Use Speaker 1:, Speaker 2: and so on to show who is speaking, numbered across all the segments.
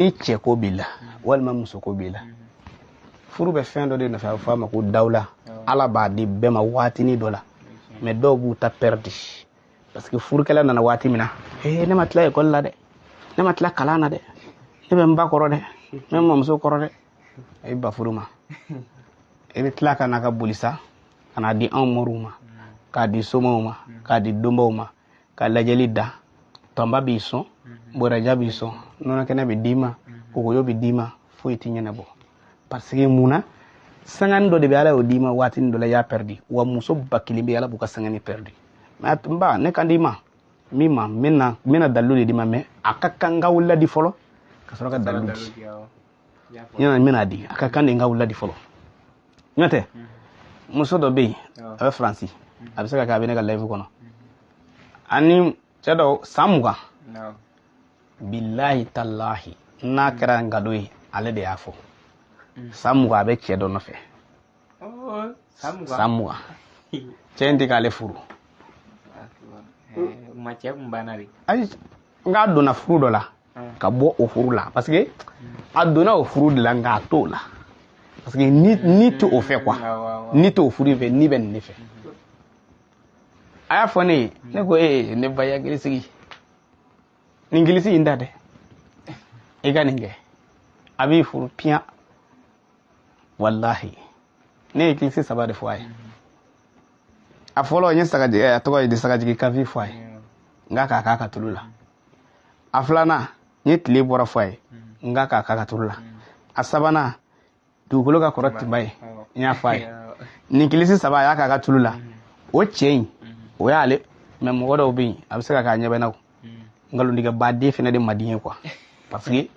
Speaker 1: Ni cɛ ko b'i la walima muso ko b'i la, furu bɛ fɛn dɔ de nɔfɛ, a bɛ fɔ a ma ko dawula. Ala b'a di bɛɛ ma waatinin dɔ la, mais dɔw b'u ta perdu parce que furukɛla nana waati min na, ee, ne ma tila ekɔli la dɛ, ne ma tila kalan na dɛ, ne bɛ n ba kɔrɔ dɛ, ne bɛ n mamuso kɔrɔ dɛ. I ba furu ma, i bɛ tila ka na ka boli sa ka n'a di anw moriw ma, k'a di somaw ma, k'a di donbaw ma, ka lajɛli da. Tɔnba b'i sɔn, boraja b'i sɔn, nɔnɔkɛnɛ bɛ d'i ma, kokoyo bɛ d'i ma, foyi t'i ɲɛnabɔ. Parce que mun na? Sangani dɔ de bɛ, Ala y'o d'i ma waatinin dɔ la, i y'a perdu. Wa muso 1000 bɛ, Ala b'u ka sangani perdu. Mais n ba, ne kan d'i ma min ma, n bɛna dalilu de d'i ma, mais a ka kan n ka ladi fɔlɔ ka sɔrɔ ka dalilu di. Ɲɛna n bɛna di, a ka kan de n ka ladi fɔlɔ. N'o tɛ, muso dɔ bɛ yen, a bɛ Faransi, a bɛ se ka kɛ a bɛ ne ka live kɔnɔ, ani cɛ dɔ san 20. Bilahi talahi, n'a kɛra nkalon ye, ale de y'a fɔ. San 20 a bɛ cɛ dɔ nɔfɛ. San 20, cɛ in tɛ k'ale furu. Ayi, n k'a donna furu dɔ la ka bɔ o furu la, parce que a donna o furu de la, nka a t'o la, parce que ni tɛ o fɛ quoi, ni t'o furu in fɛ, ni bɛ nin de fɛ. A y'a fɔ ne ye, ne ko ee, ne ba, yakili sigi, nin kilisi in da dɛ, i ka nin kɛ, a b'i furu piyan. Walahi, ne ye kilisi saba de fɔ a ye. A fɔlɔ, n ye sagajigi, a tɔgɔ ye di, sagajigi kafi fɔ a ye, n k'a k'a ka tulu la. A filanan, n ye tile bɔra fɔ a ye, n k'a k'a ka tulu la. A sabanan, dugukolo ka kɔrɔ tinba ye, n y'a fɔ a ye. Nin kilisi saba, a y'a k'a ka tulu la. O cɛ in, o y'ale. Mais mɔgɔ dɔw bɛ yen, a bɛ se ka k'a ɲɛ bɛ na o nkalontigɛ baden fɛnɛ de man di n ye quoi, parce que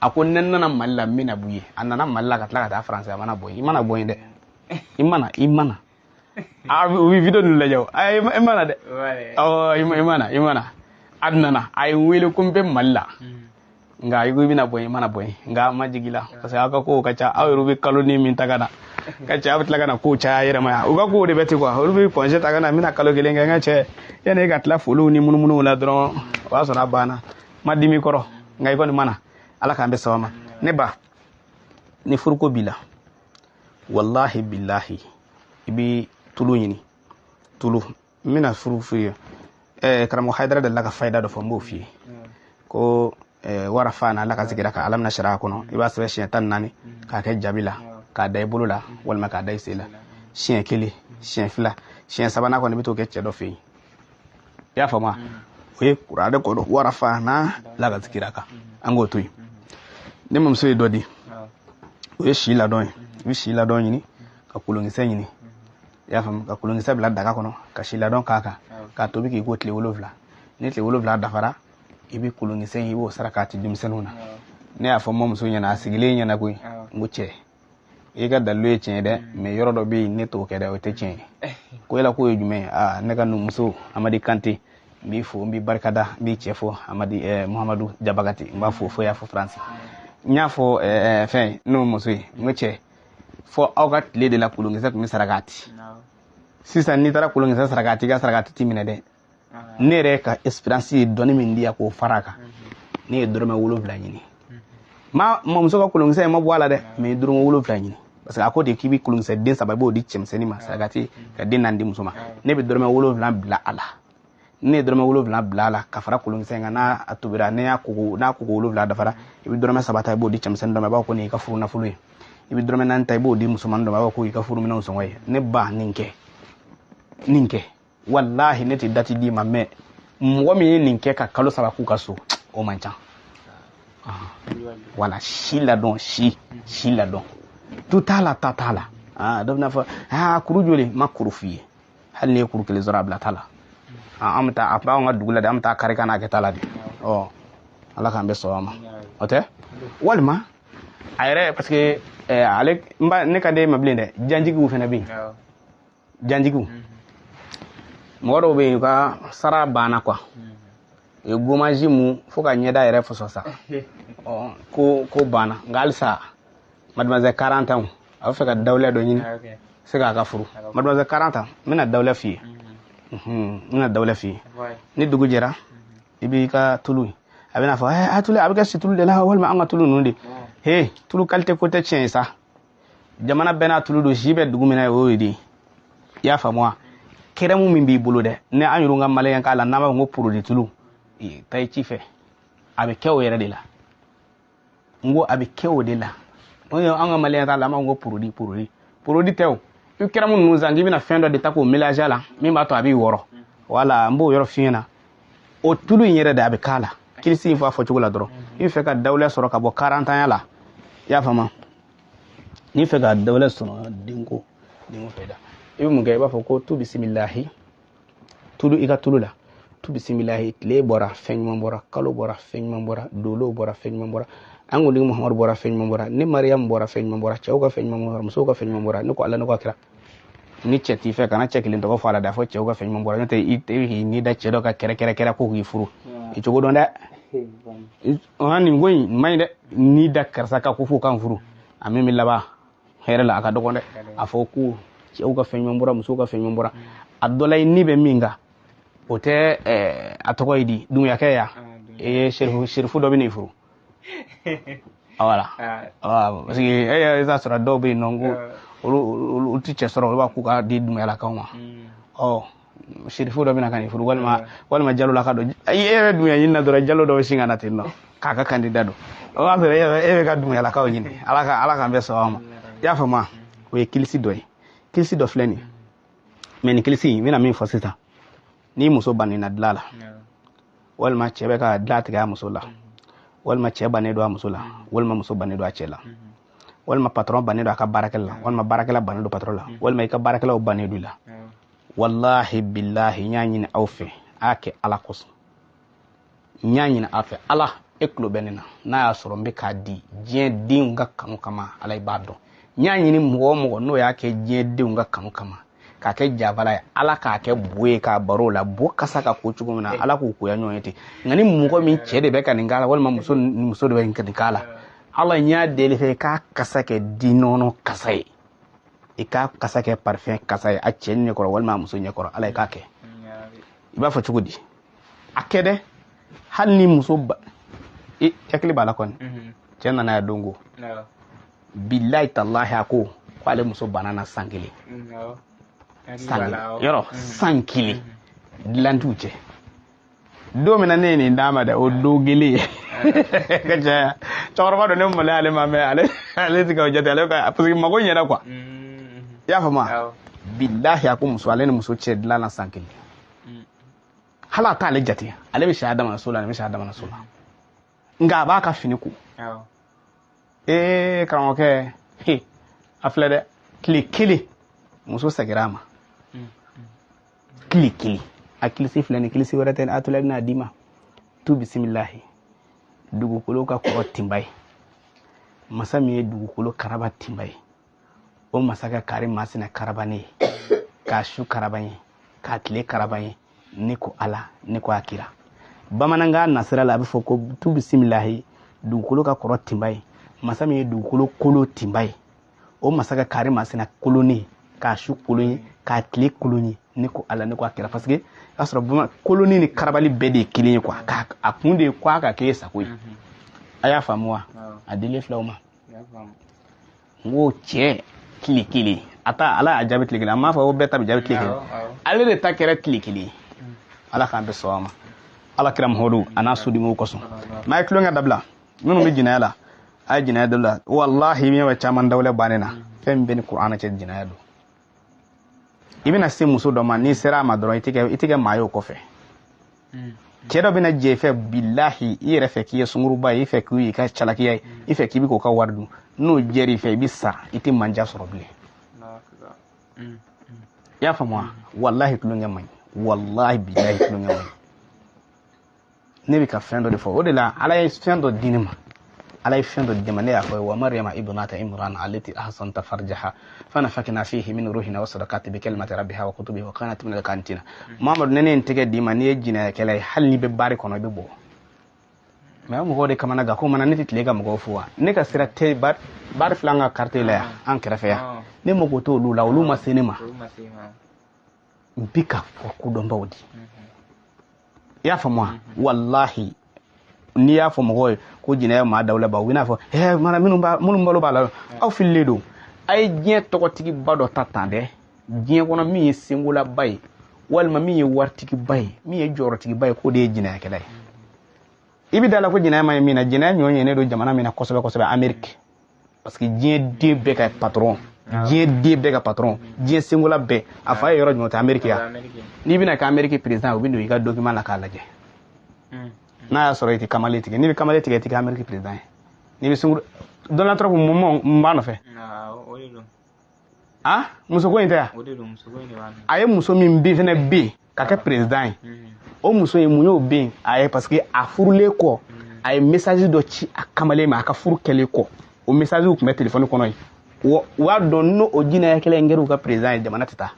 Speaker 1: a ko ne nana Mali la, n bɛna b'u ye. A nana Mali la ka tila ka taa Faransi, a mana bɔ yen. I mana bɔ yen dɛ, i mana, i mana, a u bɛ vidéo ninnu lajɛ o. I mana dɛ, awɔ, i mana, i mana. A nana, a ye n wele ko n bɛ Mali la, nka i ko i bɛna bɔ yen, i mana bɔ yen. Nka a ma jigin la, parce que aw ka kow ka ca. Aw yɛrɛ bɛ kalo ni min ta ka na ka cɛ, aw bɛ tila ka na kow caya yɛrɛ ma yan. U ka kow de bɛ ten quoi, olu bɛ congé ta ka na, n bɛna kalo kelen kɛ. N ka cɛ, yanni e ka tila foliw ni munumunuw la dɔrɔn, o b'a sɔrɔ a banna. Ma dimi kɔrɔ, nka i kɔni mana. Ala k'an bɛ sababa ma. Ne ba, ni furuko b'i la, walahi bilahi, i bɛ tulu ɲini, tulu. N bɛna furu f'i ye. Karamɔgɔ Hayidara delila ka fayida dɔ fɔ, n b'o f'i ye ko warafa na Ala ka sigira ka ala mina sariya kɔnɔ, i b'a sɛbɛn siɲɛ 14 k'a kɛ jabi la, k'a da i bolo la walima k'a da i sen la, siɲɛ kelen, siɲɛ fila, siɲɛ sabanan kɔni, i bɛ t'o kɛ cɛ dɔ fɛ yen. I y'a faamu? O ye kuranɛ kɔnɔ warafa na Ala ka sigira kan, an k'o to yen. Ne mamuso ye dɔ di, o ye si ladɔn ye. I bɛ si ladɔn ɲini ka kolonkisɛ ɲini, i y'a faamu, ka kolonkisɛ bila daga kɔnɔ ka si ladɔn k'a kan, k'a tobi k'i ko tile 7. Ni tile 7 dafara, i bɛ kolonkisɛ in, i b'o sara k'a ci denmisɛnninw na. Ne y'a fɔ n mamuso ɲɛna, a sigilen ɲɛna koyi, n ko cɛ, i ka dalilu ye tiɲɛ ye dɛ, mais yɔrɔ dɔ bɛ yen, ne t'o kɛ dɛ, o tɛ tiɲɛ ye. Ko yala k'o ye jumɛn ye? Aa, ne ka numuso Amadi Kante, n b'i fo, n b'i barikada, n b'i cɛ fo, Amadi Muhamadu Jabagati, n b'a fo fo y'a fɔ Faransi. N y'a fɔ fɛn n'o muso ye, n ko cɛ, fɔ aw ka tile de la kolonkisɛ tun bɛ sarakati. Sisan n'i taara kolonkisɛ sarakati, i ka sarakati ti minɛ dɛ. Ne yɛrɛ ka expérience ye dɔnni min di yan k'o fara a kan, ne ye dɔrɔmɛ 7 ɲini. Ma mamuso ka kolonkisɛ in ma bɔ a la dɛ, mais dɔrɔmɛ 7 ɲini, parce que a ko de k'i bɛ kolonkisɛ den 3, i b'o di cɛmisɛnnin ma sarakati, ka den 4 di muso ma. Ne bɛ dɔrɔmɛ 7 bila a la. Ne ye dɔrɔmɛ 7 bila a la ka fara kolonkisɛ in kan. N'a tobira, ne y'a koko, n'a koko 7 dafara, i bɛ dɔrɔmɛ 3 ta, i b'o di cɛmisɛnnin dɔ ma, i b'a fɔ ko nin y'i ka furu nafolo ye. I bɛ dɔrɔmɛ 4 ta, i b'o di musomanin dɔ ma, i b'a fɔ ko y'i ka furuminɛnw sɔngɔ ye. Ne ba, nin kɛ, nin kɛ, walahi, ne tɛ date d'i ma, mais mɔgɔ min ye nin kɛ ka kalo 3 k'u ka so, o man ca. Wala si ladɔn, si si ladɔn, tu t'a la, ta t'a la. Dɔ bɛna fɔ aa, kuru joli ma kuru f'i ye, hali n'i ye kuru kelen sɔrɔ, a bila ta la. An bɛ taa, a b'anw ka dugu la de, an bɛ taa kari ka n'a kɛ ta la de. Ɔ, Ala k'an bɛ sɔn a ma. O tɛ walima a yɛrɛ, parce que ale n ba, ne ka den ma bilen dɛ. Janjigiw fana bɛ yen, janjigiw. Mɔgɔ dɔw bɛ yen, u ka sara banna quoi, u ye gommage mun fo ka ɲɛda yɛrɛ fɔsɔ sa. Ɔ, ko banna, nka halisa mademoiselle 40 ans, a bɛ fɛ ka dawula dɔ ɲini se k'a ka furu. Mademoiselle 40 ans, n bɛna dawula f'i ye, n bɛna dawula f'i ye. Ni dugu jɛra, i b'i ka tulu, A bɛna fɔ a tulu a bɛ kɛ situlu de la walima an ka tulu ninnu de. He, tulu qualité ko tɛ tiɲɛ ye sa. Jamana bɛɛ n'a tulu don, si bɛ dugu min na o y'o de ye. I y'a faamu wa? Kɛrɛmu min b'i bolo dɛ, ni an yɛrɛ ka maliyɛn k'a la, n'an b'a fɔ ko produit tulu, taa i ci fɛ, a bɛ kɛ o yɛrɛ de la. N ko a bɛ kɛ o de la. O ye an ka maliyɛn t'a la, an b'a fɔ ko produit, produit. Produit tɛ o. I kɛrɛmu ninnu san k'i bɛna fɛn dɔ de ta k'o mélanger a la min b'a to a b'i wɔrɔ. Wala n b'o yɔrɔ f'i ɲɛna. O tulu in yɛrɛ de a bɛ k'a la. Kilisi in fɔ a fɔcogo la dɔrɔn. I bɛ fɛ ka dawula sɔrɔ ka bɔ karantanya la. I y'a faamu? N'i fɛ ka dawula sɔrɔ denko, denko fɛ da. I bɛ mun kɛ? I b'a fɔ ko tu bisimilahi. Tulu i ka tulu la. Tu bisimilahi, tile bɔra, fɛn ɲuman bɔra, kalo bɔra, fɛn ɲuman bɔra, dolo bɔra, fɛn ɲuman bɔra. An kuntigi Muhamadu bɔra, fɛn ɲuman bɔra. Ni Mariyamu bɔra, fɛn ɲuman bɔra. Cɛw ka fɛn ɲuman bɔra, musow ka fɛn ɲuman bɔra. Ne ko Ala, ne ko a kira. Ni cɛ t'i fɛ, kana cɛ kelen tɔgɔ fɔ a la dɛ, a fɔ cɛw ka fɛn ɲuman bɔra. N'o tɛ i k'i ni da cɛ dɔ ka kɛrɛ kɛrɛ kɛrɛ ko k'i furu. I cogo dɔn dɛ. Nin ko in man ɲi dɛ. N'i da karisa kan ko f'o kan furu. A min bɛ laban hɛrɛ la, a ka dɔgɔn dɛ. A fɔ ko cɛw ka fɛn ɲuman bɔra, musow ka fɛn ɲuman bɔra. A dɔ la i ni bɛ min kan, o tɛ a tɔgɔ ye di, dunyakɛ ya. E serifu dɔ bɛ n'i furu. Voilà. Parce que e y'a sɔrɔ dɔw bɛ yen nɔ ko olu tɛ cɛ sɔrɔ, olu b'a k'u ka di dunyalakaw ma. Ɔ serifu dɔ bɛna ka n'i furu, walima jalolaka dɔ. E yɛrɛ dunya ɲini na dɔrɔn, jalo dɔ bɛ sin ka na ten nɔ k'a ka candidat don. O b'a sɔrɔ e bɛ ka dunyalakaw ɲini. Ala k'an bɛɛ sɔn a ma. I y'a faamu? O ye kilisi dɔ ye. Kilisi dɔ filɛ nin ye. Mais nin kilisi in, n bɛna min fɔ sisan, n'i muso banna dilan la, walima cɛ bɛ ka dilan tigɛ a muso la, walima cɛ bannen don a muso la, walima muso bannen don a cɛ la, walima patron bannen don a ka baarakɛla la, walima baarakɛla bannen don patron la, walima i ka baarakɛlaw bannen don i la. Wallahi billahi, n y'a ɲini aw fɛ, a y'a kɛ Ala kosɔn. N y'a ɲini aw fɛ, Ala e tulo bɛ ne na, n'a y'a sɔrɔ n bɛ k'a di diɲɛ denw ka kanu kama, Ala i b'a dɔn. N y'a ɲini mɔgɔ o mɔgɔ n'o y'a kɛ diɲɛ denw ka kanu kama, k'a kɛ jabala ye, Ala k'a kɛ bo ye k'a baro la, bo kasa ka ko cogo min na, Ala k'o koya ɲɔgɔn ye ten. Nka ni mɔgɔ min cɛ de bɛ ka nin k'a la, walima muso de bɛ ka nin k'a la, Ala n y'a deli fɛ i k'a kasa kɛ di nɔnɔ kasa ye, i k'a kasa kɛ parfum kasa ye a cɛ ɲɛkɔrɔ walima a muso ɲɛkɔrɔ, Ala i k'a kɛ. I b'a fɔ cogo di? A kɛ dɛ, hali ni muso ba i hakili b'a la kɔni, cɛ nana yan don ko bilayi talahi, a ko k'ale muso banna na san kelen. San kelen yɔrɔ, san kelen dilan t'u cɛ. Don min na ne ye nin d'a ma dɛ, o don kelen ka caya. Cɛkɔrɔba dɔ ne maloya ale ma, mɛ ale ti ka o jate, ale ka parce que mago ɲɛna quoi. I y'a faamu wa? Bilahi, a ko muso, ale ni muso cɛ dilan na san kelen. Hali a t'ale jate, ale bɛ si a damana so la, ale bɛ si a damana so la, nka a b'a ka fini ko. Ee karamɔgɔkɛ, he a filɛ dɛ, tile kelen muso seginna a ma. Tile kelen. A kilisi filɛ nin, kilisi wɛrɛ tɛ, a tola i bɛna d'i ma. Tu bisimilahi, dugukolo ka kɔrɔ tinba ye, masa min ye dugukolo karaba tinba ye, o masa ka kari masina karaba ne ye, k'a su karaba ye, k'a tile karaba ye. Ne ko Ala, ne ko a kira. Bamanankan nasira la a bɛ fɔ ko tu bisimilahi, dugukolo ka kɔrɔ tinba ye, masa min ye dugukolo kolo tinba ye, o masa ka kari masina kolon ye, k'a su kolon ye, k'a tile kolon ye. Ne ko Ala, ne ko a kira. Parce que y'a sɔrɔ koloni ni karabali bɛɛ de ye kelen ye quoi. K'a a kun de ye ko a ka k'e sago ye. A y'a faamu wa? A dilen filɛ o ma. N ko cɛ tile kelen, a ta Ala y'a jaabi tile kelen. A m'a fɔ ko bɛɛ ta bɛ jaabi tile kelen, ale de ta kɛra tile kelen. Ala k'an bɛɛ sɔn a ma. Ala kira Muhamadu a n'a sodenw kosɔn. N'a ye tulonkɛ dabila, minnu bɛ jinɛya la, a ye jinɛya dabila. Walahi min bɛ caman dawula bannen na, fɛn min bɛ ni kuranɛ cɛ, jinɛya don. I bɛna se muso dɔ ma, n'i sera a ma dɔrɔn, i tɛ kɛ maa ye o kɔfɛ. Cɛ dɔ bɛna jɛ i fɛ, bilahi, i yɛrɛ fɛ k'i ye sunguruba ye, i fɛ k'i ka calakiya ye, i fɛ k'i bɛ k'o ka wari dun. N'o jɛr'i fɛ, i bɛ sa, i tɛ manja sɔrɔ bilen. I y'a faamu wa? Walahi tulonkɛ man ɲi, walahi bilahi tulonkɛ man ɲi. Ne bɛ ka fɛn dɔ de fɔ, o de la Ala ye fɛn dɔ di ne ma. Ala ye fɛn dɔ di ne ma, ne y'a fɔ ye, wa Maryama ibnata Imran allati ahsanta farjaha fa nafakna fihi min ruhina wa sadaqat bi kalimati rabbiha wa kutubihi wa kanat min al-qanitina. Muhammadu, ne ye n tɛgɛ d'i ma, n'i ye jinɛkɛla ye, hali n'i bɛ baari kɔnɔ, i bɛ bɔ. Mais mɔgɔw de kamana gan ko mana ne tɛ tile ka mɔgɔw fo wa? Ne ka sira tɛ baari filɛ an ka quartier la yan, an kɛrɛfɛ yan. Ne mago t'olu la, olu ma se ne ma. N bi ka fɔ kodɔnbaw di. I y'a faamu wa? Walahi N'i y'a fɔ mɔgɔw ye ko jinɛya maa dawula ba, u bɛna fɔ ɛɛ mana minnu b'a minnu balo b'a la, aw fililen don. A ye diɲɛ tɔgɔtigiba dɔ ta tan dɛ, diɲɛ kɔnɔ min ye senkolaba ye, walima min ye waritigiba ye, min ye jɔyɔrɔtigiba ye, k'o de ye jinɛyakɛla ye. I bɛ da la ko jinɛya ma ye min na, jinɛya ɲɔ ɲɛnen don jamana min na kosɛbɛ kosɛbɛ, Amérique. Parce que diɲɛ den bɛɛ ka patron, diɲɛ den bɛɛ ka patron, diɲɛ senkola bɛɛ a fa ye yɔrɔ jumɛn tɛ Amérique ya. N'i bɛna kɛ Amérique président, u bɛ don i ka document la k'a lajɛ n'a y'a sɔrɔ i tɛ kamalen tigɛ. N'i bɛ kamalen tigɛ, i tɛ kɛ Amérique président ye. N'i bɛ sunkuru, Donald Trump mun b'a nɔfɛ? Ah, muso ko in tɛ yan. A ye muso min bin fɛnɛ bin ka kɛ président ye, o muso in mun y'o bin a ye? Parce que a furulen kɔ, a ye message dɔ ci a kamalen ma a ka furu kɛlen kɔ. O message tun bɛ téléphone kɔnɔ yen. U b'a dɔn n'o o jinɛya in kɛra u ka président ye, jamana tɛ taa.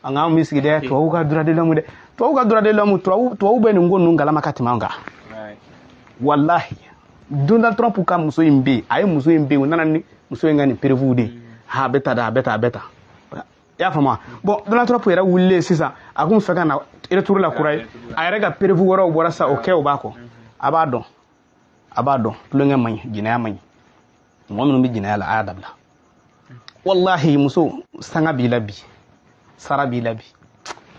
Speaker 1: An k'anw bɛ sigi dɛ, tubabuw ka droit de l'homme dɛ, tubabuw ka droit de l'homme, tubabuw bɛ nin ko ninnu kalama ka tɛmɛ an kan. Walahi, Donald Trump ka muso in bɛ yen, a ye muso in bɛ yen, u nana ni muso in ka nin preuve de ye. A bɛ ta dɛ, a bɛ ta, a bɛ ta, i y'a faamu. Bon, Donald Trump yɛrɛ wulilen sisan, a kun fɛ ka na retour la kura ye, a yɛrɛ ka preuve wɛrɛw bɔra sisan, o kɛ o b'a kɔ. A b'a dɔn, a b'a dɔn, tulonkɛ man ɲi, jinɛya man ɲi. Mɔgɔ minnu bɛ jinɛya la, a y'a dabila. Walahi, muso sanga b'i la bi, sara b'i la bi,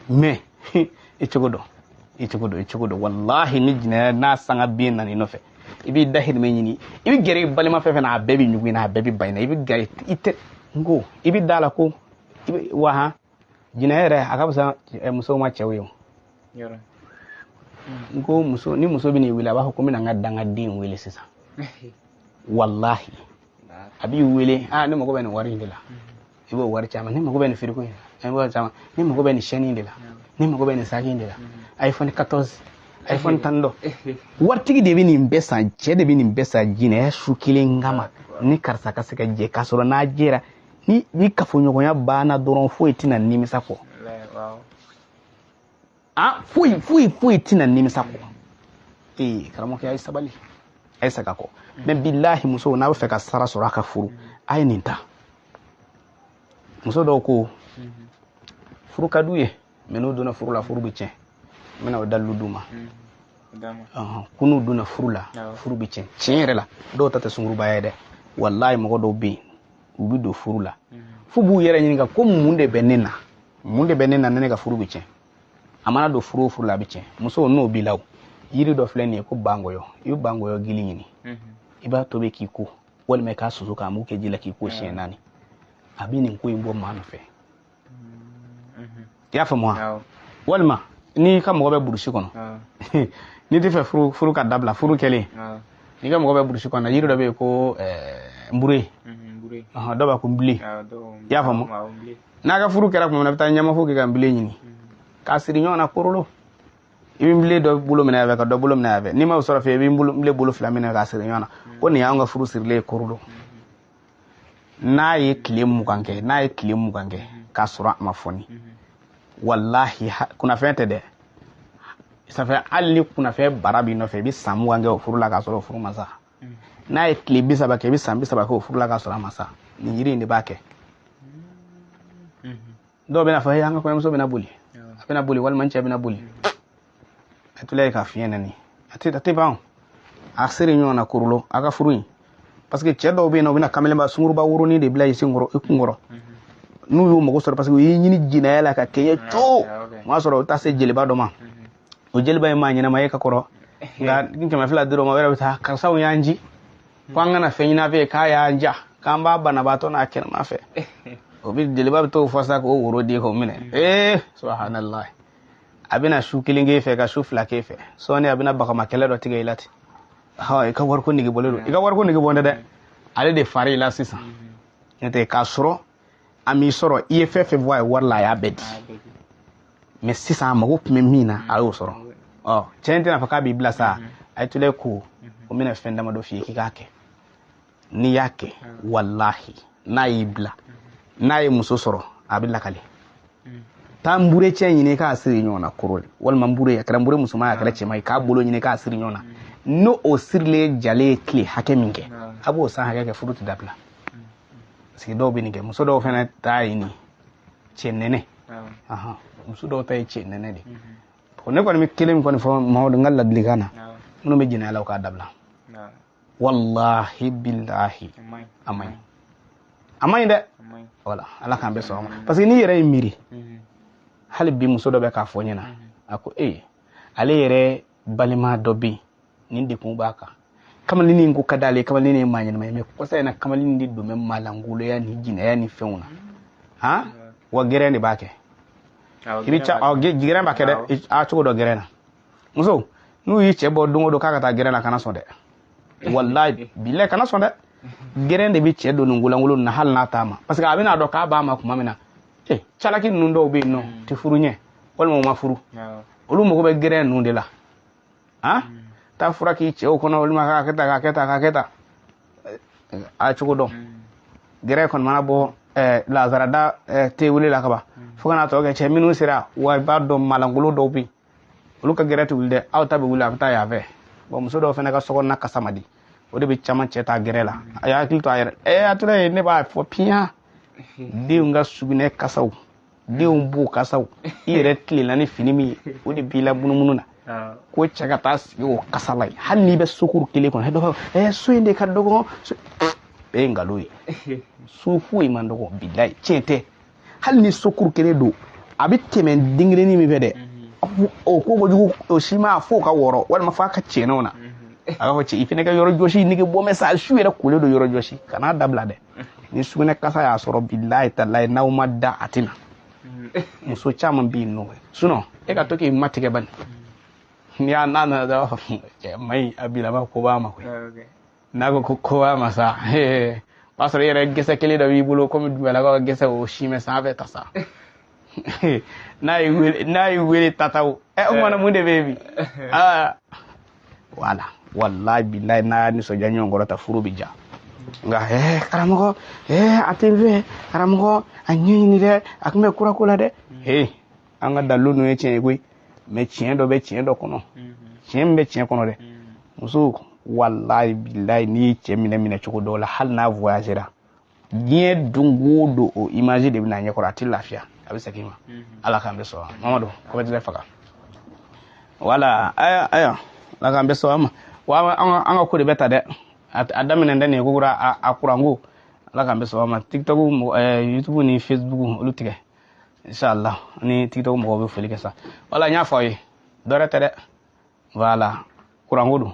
Speaker 1: mais i cogo dɔn, i cogo dɔn, i cogo dɔn. Walahi, ni jinɛya n'a sanga bin nana i nɔfɛ, i b'i dahirimɛ ɲini, i bɛ gɛrɛ i balima fɛn fɛn na, a bɛɛ bɛ ɲugun i na, a bɛɛ bɛ ban i na. I bɛ gɛrɛ i tɛ n ko i bɛ da la ko i bɛ wa han jinɛya yɛrɛ a ka fisa musow ma cɛw ye o. N ko muso, ni muso bɛ n'i wele, a b'a fɔ ko n bɛna n ka dangaden wele sisan. Walahi, a b'i wele, aa ne mago bɛ nin wari in de la, i b'o wari caman. Ne mago bɛ nin frigo in de la, i b'o caman. Ne mago bɛ nin chaîne in de la, ne mago bɛ nin saki in de la, iPhone 14, iPhone tan dɔ. Waritigi de bɛ nin bɛɛ san, cɛ de bɛ nin bɛɛ san jinɛya su kelen kama, ni karisa ka se ka jɛ. K'a sɔrɔ n'a jɛra, ni kafoɲɔgɔnya banna dɔrɔn, foyi tɛna nimisa kɔ. Ah, foyi foyi foyi tɛna nimisa kɔ. Ee karamɔgɔkɛ, a ye sabali, a ye segin a kɔ. Mais bilahi, musow, n'a bɛ fɛ ka sara sɔrɔ a ka furu, a ye nin ta. Muso dɔw ko furu ka d'u ye, mais n'u donna furu la, furu bɛ tiɲɛ. N bɛna o dalilu d'u ma. Ko n'u donna furu la, furu bɛ tiɲɛ. Tiɲɛ yɛrɛ la, dɔw ta tɛ sungurubaya ye dɛ. Walahi, mɔgɔ dɔw bɛ yen, u bɛ don furu la, f'u b'u yɛrɛ ɲininka ko mun de bɛ ne na, mun de bɛ ne na, ne ka furu bɛ tiɲɛ. A mana don furu o furu la, a bɛ tiɲɛ. Muso, n'o b'i la, o yiri dɔ filɛ nin ye ko bangɔyɔ. I bɛ bangɔyɔ gili ɲini, i b'a tobi k'i ko, walima i k'a susu k'a mugu kɛ ji la k'i ko siɲɛ 4. A bɛ nin ko in bɔ maa nɔfɛ. I y'a faamu wa? Walima n'i ka mɔgɔ bɛ burusi kɔnɔ, n'i tɛ fɛ furu ka dabila, furu kɛlen, n'i ka mɔgɔ bɛ burusi kɔnɔ, yiri dɔ bɛ yen ko nbure, dɔw b'a ko nbilen. I y'a faamu? N'a ka furu kɛra tuma min na, i bɛ taa ɲamafo kɛ ka nbilen ɲini k'a siri ɲɔgɔn na korolo. I bɛ nbilen dɔ bolo minɛ yan fɛ, ka dɔ bolo minɛ yan fɛ. N'i ma o sɔrɔ fɛ, i bɛ nbilen bolo fila minɛ k'a siri ɲɔgɔn na, ko nin y'anw ka furu sirilen ye korolo. N'a ye tile 20 kɛ, n'a ye tile 20 kɛ k'a sɔrɔ a ma fɔni, walahi, kunnafɛn tɛ dɛ. Ça fait hali ni kunnafɛn bara b'i nɔfɛ, i bɛ san 20 kɛ o furu la k'a sɔrɔ o furu ma sa. N'a ye tile 30 kɛ, i bɛ san 30 kɛ o furu la k'a sɔrɔ a ma sa. Nin yiri in de b'a kɛ. Dɔw bɛna fɔ an ka kɔɲɔmuso bɛna boli, a bɛna boli, walima n cɛ bɛna boli. A tula ye k'a fiɲɛ nani, a tɛ ban, a siri ɲɔgɔn na korolo a ka furu in. Parce que cɛ dɔw bɛ yen nɔ, u bɛna kamalenba sunguruba woronin de bila i sen kɔrɔ, i kun kɔrɔ, n'u y'u mago sɔrɔ, parce que u y'i ɲini jinɛya la ka kɛɲɛ coo. O y'a sɔrɔ u taa se jeliba dɔ ma, o jeliba ye maa ɲɛnama ye ka kɔrɔ, nka ni 200 dir'o ma, o yɛrɛ bɛ taa karisaw y'an ci ko an kana fɛn ɲini a fɛ, k'a y'an ja, k'an b'a banabaatɔ n'a kɛnɛma fɛ. O bɛ jeliba bɛ t'o fɔ sa k'o woro di k'o minɛ. Ee subhanallah, a bɛna su kelen k'e fɛ, ka su 2 k'e fɛ, sɔɔni a bɛna bagama kɛlɛ dɔ tigɛ i la ten. I ka wariko nege bɔlen don, i ka wariko nege bɔ dɛ, ale de fari i la sisan. N'o tɛ k'a sɔrɔ a m'i sɔrɔ, i ye fɛn fɛn fɔ a ye wari la, a y'a bɛɛ di. Mais sisan a mago tun bɛ min na, a y'o sɔrɔ. Ɔ cɛ in tɛna fɔ k'a b'i bila sa, a ye tula ko o bɛna fɛn damadɔ f'i ye k'i k'a kɛ. N'i y'a kɛ, walahi, n'a y'i bila, n'a ye muso sɔrɔ, a bɛ lakale. Taa nbure cɛ ɲini k'a siri ɲɔgɔn na koro, walima nbure, a kɛra nbure musoman ye, a kɛra cɛman ye, k'a bolo ɲini k'a siri ɲɔgɔn na. N'o o sirilen jalen ye tile hakɛ min kɛ, a b'o san hakɛ kɛ, furu tɛ dabila. Parce que dɔw bɛ nin kɛ. Muso dɔw fana ta ye nin cɛ nɛnɛ. Muso dɔw ta ye cɛ nɛnɛ de. Ne kɔni bɛ kelen min kɔni fɔ Mamadu, n ka ladilikan na, Minnu bɛ jɛnɛya la, u k'a dabila. Wallahi billahi, a man ɲi, a man ɲi dɛ. Wala Ala k'an bɛɛ sɔn a ma, parce que n'i yɛrɛ ye miiri, hali bi muso dɔ bɛ k'a fɔ ɲɛna, a ko ee, ale yɛrɛ balima dɔ bɛ yen, nin degun b'a kan, kamalennin in ko ka d'ale ye, kamalennin ye maa ɲɛnama ye, mais kɔsa in na kamalennin de don bɛ malangoloya ni jinɛya ni fɛnw na. Han, wa gɛrɛn de b'a kɛ. I bɛ ca, gɛrɛn b'a kɛ dɛ. A cogo dɔ gɛrɛn na, muso n'u y'i cɛ bɔ don o don k'a ka taa gɛrɛn na, kana sɔn dɛ. Wallahi bilahi, kana sɔn dɛ. Gɛrɛn de bɛ cɛ don nin golankolon na, hali n'a t'a ma, parce que a bɛna dɔn k'a b'a ma tuma min na. Calaki ninnu dɔw bɛ yen nɔ, tɛ furu ɲɛ walima u ma furu, olu mago bɛ gɛrɛn ninnu de la. Han, taa fura k'i cɛw kɔnɔ, walima k'a kɛ tan, k'a kɛ tan, k'a kɛ tan, a cogo dɔn. Gɛrɛn kɔni mana bɔ lazarada te wele la kaban, fo ka n'a tɔ kɛ cɛ minnu sera wa, i b'a dɔn malangolo dɔw bɛ yen, olu ka gɛrɛ tɛ wuli dɛ, aw ta bɛ wuli, a bɛ taa yan fɛ. Bon, muso dɔw fana ka sokɔnɔna kasa man di, o de bɛ caman cɛ ta gɛrɛ la. A y'a hakili to a yɛrɛ. A tora yen, ne b'a fɔ piyan, denw ka sugunɛ kasaw, denw b'o kasaw, i yɛrɛ tilenna ni fini min ye, o de b'i la munumunu na ko cɛ ka taa sigi o kasa la yen. Hali n'i bɛ sokuru kelen kɔnɔ, dɔ b'a fɔ so in de ka dɔgɔ, bɛɛ ye nkalon ye, so foyi man dɔgɔ, bilayi tiɲɛ tɛ. Hali ni sokuru kelen don, a bɛ tɛmɛ den kelennin min fɛ dɛ, o ko kojugu o si ma f'o ka wɔrɔ, walima f'a ka cɛnɛw na, a b'a fɔ cɛ i fana ka yɔrɔ jɔsi, nege bɔ mɛ sa, su yɛrɛ kolen don, yɔrɔ jɔsi, kan'a dabila dɛ. Ni sugunɛ kasa y'a sɔrɔ, bilayi talayi, n'aw ma da a tɛ na. Muso caman bɛ yen nɔ, sinon e ka to k'i matigɛ bani, n'i y'a n'a nana dɔrɔn, a b'a fɔ cɛ man ɲi, a bilama ko b'a ma koyi. N'a ko ko b'a ma sa, o b'a sɔrɔ i yɛrɛ gɛsɛ kelen dɔ b'i bolo, komi dugumalakaw ka gɛsɛ, o si mɛ sanfɛ ta sa. N'a y'i wele, n'a y'i wele tataw, ɛ, o kumana mun de bɛ yen bi? Aa, wala walayi bilayi, n'a y'a nisɔndiya ɲɔgɔn kɔrɔ ta, furu bɛ ja. Nka karamɔgɔ, a tɛ n fɛ karamɔgɔ, a ɲɛɲini dɛ, a tun bɛ kurako la dɛ. An ka dalilu ninnu ye tiɲɛ ye koyi, mais tiɲɛ dɔ bɛ tiɲɛ dɔ kɔnɔ, tiɲɛ min bɛ tiɲɛ kɔnɔ dɛ. Muso, walayi bilayi, n'i ye cɛ minɛ minɛ cogo dɔw la, hali n'a voyagera diɲɛ don o don, o image de bɛ na ɲɛkɔrɔ, a tɛ lafiya, a bɛ segin i ma. Ala k'an bɛ sɔn. Mamadu kɔfɛtile faga, wala aya aya, Ala k'an bɛ sɔn a ma. Wa an ka ko de bɛ ta dɛ, a daminɛ tɛ nin ye ko kura, a kuranko. Ala k'an bɛ sɔn a ma. TikTok, YouTube ni Facebook, olu tigɛ inshallah. Ni TikTok mɔgɔw bɛ foli kɛ sa, wala n y'a fɔ aw ye, dɔ wɛrɛ tɛ dɛ, voilà, kuranko don.